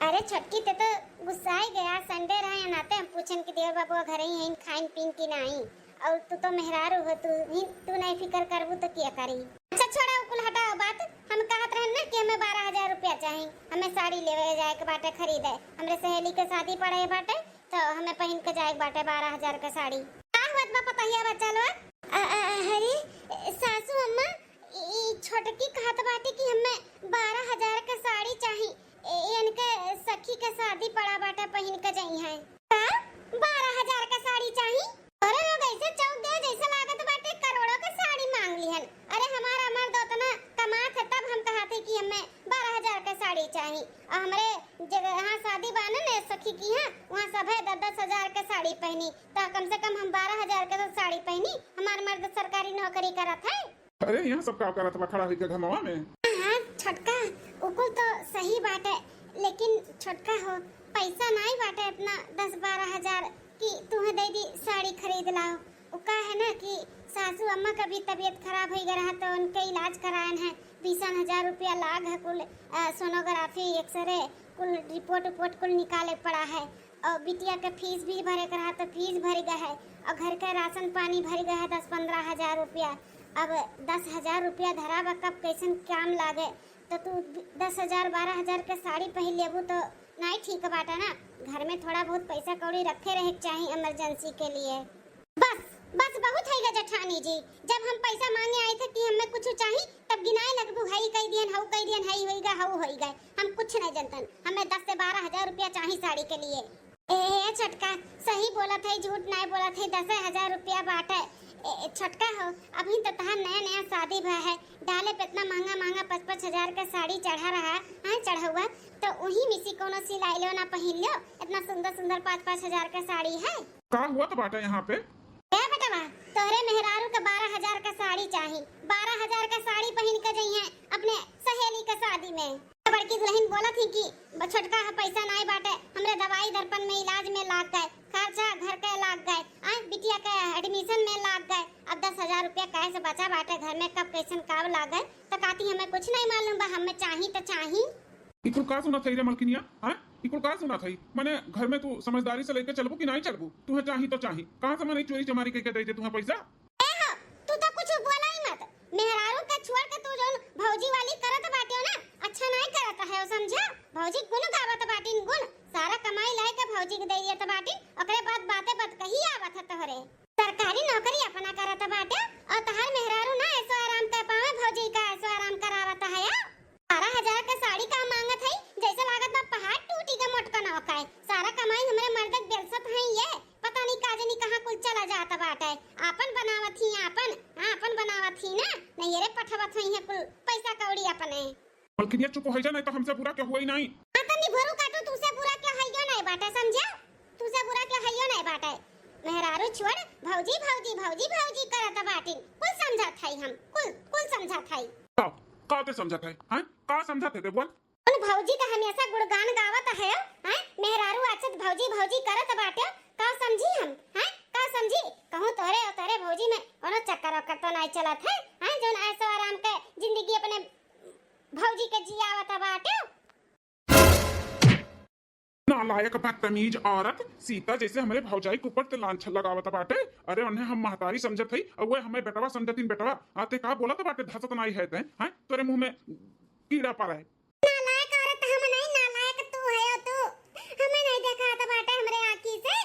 अरे छोटकी, ते तो गुस्साई गया, Sunday रहे, नाते हम पूछन कि देवर बाबू घर ही हैं, खाइन पीन की नाई, और तू तो मेहरारू हो, तू ही, तू नहीं फिकर करबू तो क्या करी? अच्छा छोड़ा, उ कुल हटाओ बात। हम कहत रहन ना कि हमें बारह हजार रुपया चाही, हमें साड़ी लेवे जाए के बाटे, खरीदे, हमरे सहेली के शादी पड़े बाटे, तो हमें पहिन के जाए के बाटे बारह हजार के साड़ी। का हुआ बा पतहिया बच्चा लोग? अ, अ, अरे सासू अम्मा, ई छोटकी कहत बाटे कि हमें बारह हजार के साड़ी चाही, ए, इनके सखी के शादी पड़ा बाटे, पहिन के जइहैं। का? बारह हजार के साड़ी चाही? अरे लोग ऐसे चौंक गए जैसे लागत बाटे करोड़ों के साड़ी मांग लिहन। अरे हमारा मर्द उतना कमात है तब हम कहत है कि हमें बारह हजार के साड़ी चाही। और हमरे जगह यहाँ शादी बाने ने सखी की यहाँ, वहाँ सब है दस दस हजार के साड़ी पहनी, तो कम से कम हम बारह हजार के तो साड़ी पहनी। हमार मर्द सरकारी नौकरी करत है। अरे, यहाँ सब का करत बा खड़ा होइके घमवा में? हाँ, छोटका, उ कुल तो सही बाटे, लेकिन छोटका हो, पैसा नाई बाटे इतना दस बारह हजार कि तुहे दे दी साड़ी खरीद लाओ। उ का है ना कि सासू अम्मा का भी तबीयत खराब होइगा रहा, तो उनके इलाज करायन है, बीसन हजार रुपया लाग है कुल, अ, सोनोग्राफी, एक्सरे, कुल रिपोर्ट उपोर्ट कुल निकाले पड़ा है। और बिटिया के फीस भी भरे के रहा, तो फीस भर गए है, और घर के राशन पानी भर गए है दस पन्द्रह हजार रुपया। अब दस हजार रुपया धरा बा, कब कैसन काम लागे, तो तू दस हजार बारह हजार के साड़ी पहिन लेबू तो नाई ठीक बाटे ना। घर में थोड़ा बहुत पैसा कौड़ी रखे रहे के चाही emergency के लिए। बस, बस बहुत होइगा जेठानी जी, जब हम पैसा मांगे आई थे कि हमें कुछ चाही, तब गिनाए लगबू, हई कह दियन, हऊ कह दियन, हई होइगा, हऊ होइगा। हम कुछ नहीं जनतन, हमें दस से बारह हजार रुपया चाही साड़ी के लिए। ए, ए, छोटका, सही बोलत है, झूठ नहीं बोलत है, दसे हजार रुपया बाटे। ए, ए, छोटका हो, अभी तो तहार नया नया शादी भा है, डाले पे इतना महंगा महंगा पाँच पाँच हजार का साड़ी चढ़ा रहा है, चढ़ौआ, तो वही में से कोनो सिलाई लो ना पहिन लो, इतना सुंदर सुंदर पाँच पाँच हजार का साड़ी है। का हुआ तो बाटे यहाँ पे? ए बेटवा, तोहरे मेहरारू के बारह हजार का साड़ी चाही, बारह हजार का साड़ी पहिन के जइहे अपने सहेली के शादी में। बड़की दुल्हन बोलत ही कि ब-, छोटका है, पैसा नाई बाटे, हमरे दवाई दर्पण में, इलाज में लाग गए, खर्चा घर के लाग गए, आ, बिटिया के admission में लाग गए। अब दस हजार रुपया कहे से बचा बाटे घर में, कब कैसन काब लाग गए, तो कहती हमें कुछ नहीं मालूम बा, हमें चाही तो चाही। ई कुल का सुनत है रे मलकिनिया? हाँ, ई कुल का सुनत है? मने घर में तू समझदारी से लेके चलबू कि नहीं चलबू? तुहे चाही तो चाही, कहाँ से मने चोरी चमारी करके दे दे तुहे पैसा? ए हो, तू तो कुछ बोला ही मत। मेहरारू के छोड़ के तू जौन भौजी वाली करत बाटे ना, अच्छा नहीं करत है, समझा? भौजी गुण गावत बाटिन, गुण। सारा कमाई लाए के भौजी के दे देत बाटिन, ओकरे बाद बाते बात कही आवत है तोहरे। सरकारी नौकरी अपना करत बाटे और तहार मेहरारू ना ऐसो आराम कर पावे, भौजी का ऐसो आराम करावत है। बारह हजार के साड़ी का मांगत है, जैसे लागत बा पहाड़ टूटी के मोटकन ओकाए। सारा कमाई हमरे मर्द के बेलसत है ये, पता नहीं का जानी कहाँ कुल चला जात बाटे। आपन बनावत ही आपन, आपन बनावत ही ना, नैहरे पठवत है कुल पैसा कौड़ी अपने। मलकिनिया चुप हो जा, नहीं तो हमसे बुरा क्या हुआ ही नहीं। हाँ, तनी भोरू काटू, तुसे बुरा क्या है यो नहीं बाटे, समझा? तुसे बुरा क्या है यो नहीं बाटे। मेहरारू छोड़, भौजी, भौजी, भौजी, भौजी करत बाटिन। कुल समझत है हम, कुल, कुल समझत है। का, का ते समझत है? हैं? का समझत है ते बोल? उन भौजी का हमेशा गुणगान गावत है, हैं? मेहरारू आचत भौजी, भौजी करत बाटे, का समझी हम, हैं? का समझी? कहूँ तोरे और तोरे भौजी में कोनो चक्कर ओकर तो नहीं चलत है, हैं? जौन ऐसो आराम के जिंदगी अपने भौजी के जियावत बाटे। नालायक बदतमीज औरत, सीता जैसे हमरे भौजाई के ऊपर ते लांछन लगावत बाटे। अरे उन्हें हम महतारी समझत हई, और वो हमें बेटवा समझतिन बेटवा। आते का बोलत बाटे, धसत नाई है ते, हैं? तोरे मुंह में कीड़ा पड़ा है। नालायक औरत हम नहीं, नालायक तू है तू। हमें नहीं देखात बाटे हमरे आँखी से।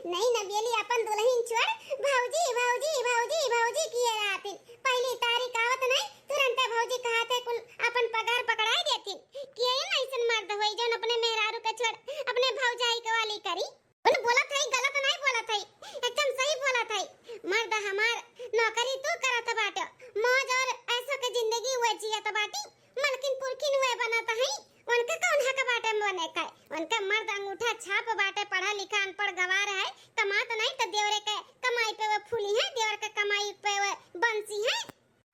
नहीं नवेली अपन दुल्हन छोड़, भौजी, भौजी, भौजी, भौजी किए रहतिन। पहली तारीख आवत नहीं, तुरंते भौजी कहते कुल अपन पगार पकड़ाई देतिन। के अइसन मर्द होई जौन अपने मेहरारू के छोड़ अपने भौजाई के वाली करी? उन बोलत हई, गलत नहीं बोलत हई, एकदम सही बोलत हई। मर्द हमार नौकरी तू करत बाटे, मौज और ऐसो के जिंदगी हुए जियत बाटी, मलकिन पुरखिन हुए बनत हई, उनके कौन हक बाटे बने के? उनके मर्द अंगूठा छाप बाटे, पढ़ा लिखा अनपढ़ गवार है, कमात नहीं तो देवरे के कमाई पे वो फूली है, देवर के कमाई पे वो बंसी है।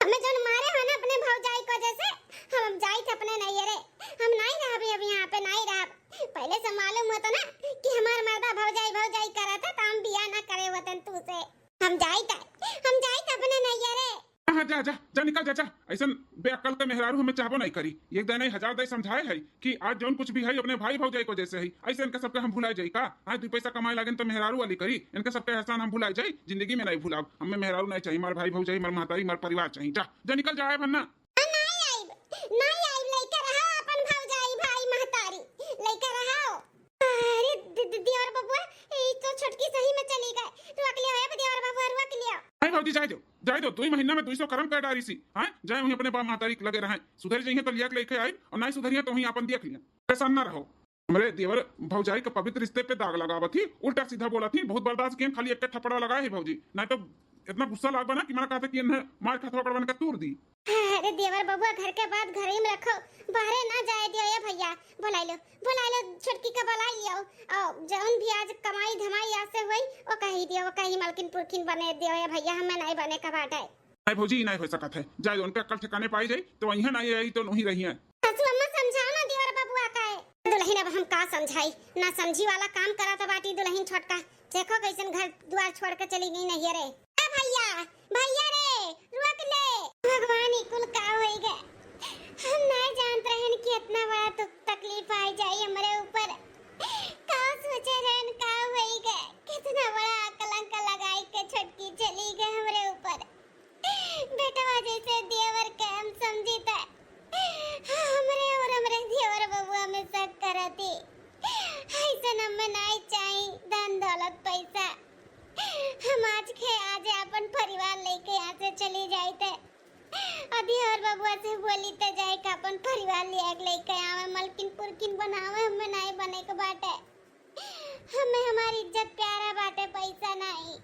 हमें जौन मारे हो ना अपने भौजाई को, जैसे हम अब जाइत अपने नैहरे, हम नहीं रहबे अब यहाँ पे, नहीं रहब। पहले से मालूम होता ना कि हमार मर्दा भौजाई भौजाई करत है, तो हम बियाह ना करे होतन तू से। हम जाइत है, हम जाइत अपने नैहरे। कहाँ जा, जा, जा, निकल जा, जा। ऐसन बेअक्कल के मेहरारू हमें चाहबो नहीं करी। एक दिन नहीं, हजार दाई समझाए है कि आज जौन कुछ भी है, अपने भाई भौजाई को जैसे है, ऐसे इनके सबके हम भुलाए जाई का? आज दू पैसा कमाए लागेन तो मेहरारू वाली करी, इनके सबके एहसान हम भुलाए जाई, जिंदगी में नहीं भुलाब। हमें मेहरारू नहीं चाहिए, हमार भाई भौजाई, हमार महतारी, हमार परिवार चाहिए। जा, जा, निकल जा, है भन्ना। आ, नहीं आइब, नहीं आइब, लइका रहा अपन भौजाई, भाई महतारी, लइका रहा। अरे दि-, दि-, देवर बबुआ, ई तो छोटकी सही में चली गए। रोक लियो, ए देवर बबुआ, रोक लियो। नहीं भौजी, जाए दो, जाए दो, दो ही महीना में दुई सौ करम कर डारी सी। हाँ, जाए वहीं अपने बाप महतारी के लगे रहे, सुधर जाइए तो लिया के लेके आई, और नहीं सुधरिए तो वहीं अपन देख लिया। परेशान ना रहो। हमरे देवर भौजाई के पवित्र रिश्ते पे दाग लगावत ही, उल्टा सीधा बोलत ही, बहुत बर्दाश्त किए, खाली एक थप्पड़ लगाए है भौजी, नहीं तो इतना गुस्सा लाग बना कि मना कहता कि इन्हें मार के हथवा बन के तूर दी। अरे देवर बबुआ, घर के बात घर ही में रखो, बाहरे ना जाए दियो ए भैया। बोलाई लो, बोलाई लो, छोटकी का बोलाई लियो। और जौन भी आज कमाई धमाई आज से हुई, वो कही दियो, वो कही मलकिन पुरखिन बने दियो ए भैया, हमें नहीं बने का बाटे। नहीं भौजी, ई नहीं हो सकत है, जाए उनके अक्ल ठिकाने पाई जाई तो वहीं नहीं आई तो वहीं रही है। सासू अम्मा समझाओ ना देवर बबुआ का है। दुल्हन अब हम का समझाई, ना समझी वाला काम करत बाटी दुल्हन छोटका। देखो कैसन घर दुआर छोड़ के चली गई नहीं रे। ए भैया, भैया रे, रोक ले। भगवान, ई कुल का होई गए? हम नहीं जानत रहन कि इतना बड़ा दुख तकलीफ आ जाई हमरे ऊपर। का सोचे रहन, का होई गए? कितना बड़ा कलंक लगाई के छोटकी चली गए हमरे ऊपर। बेटवा जैसे देवर के हम समझी त हमरे और हमरे देवर बबुआ में शक करती। ऐसन हमें नहीं चाही धन दौलत पैसा। हम आज के आज अपन परिवार लेके यहाँ से चली जाई त अभी और बबुआ से बोली त जाए के अपन परिवार लिया के लेके आवे, मलकिन पुरखिन बनावे, हमें नहीं बने के बाटे। हमें हमारी इज्जत प्यारा बाटे, पैसा नहीं।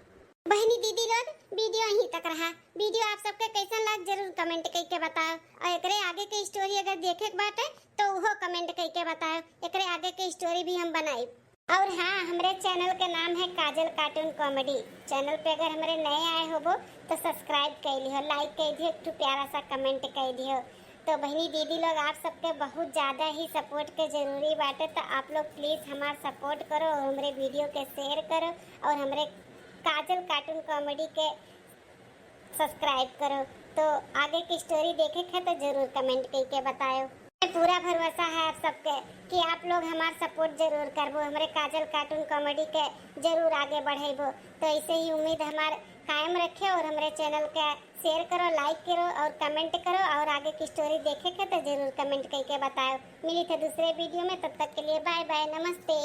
बहनी दीदी लोग, वीडियो यहीं तक रहा। वीडियो आप सबके कैसन लाग जरूर कमेंट करके बताओ, और एकरे आगे के स्टोरी अगर देखे के बाटे तो उहो कमेंट करके बताओ, एकरे आगे के स्टोरी भी हम बनाई। और हाँ, हमरे चैनल के नाम है काजल कार्टून कॉमेडी। चैनल पे अगर हमरे नए आए होबो तो सब्सक्राइब कर लिहो, लाइक कर दियो, एक ठो प्यारा सा कमेंट कर दियो। तो बहनी दीदी लोग, आप सबके बहुत ज़्यादा ही सपोर्ट के ज़रूरी बाटे, तो आप लोग प्लीज हमार सपोर्ट करो और हमरे वीडियो के शेयर करो और हमरे काजल कार्टून कॉमेडी के सब्सक्राइब करो। तो आगे की स्टोरी देखे के है तो जरूर कमेंट करके बतायो। पूरा भरोसा है आप सबके कि आप लोग हमार सपोर्ट जरूर करबो, हमरे काजल कार्टून कॉमेडी के जरूर आगे बढ़ेबो। तो ऐसे ही उम्मीद हमार कायम रखे और हमरे चैनल के शेयर करो, लाइक करो और कमेंट करो, और आगे की स्टोरी देखे के तो जरूर कमेंट करके बताओ। मिली थे दूसरे वीडियो में, तब तक के लिए बाय बाय, नमस्ते।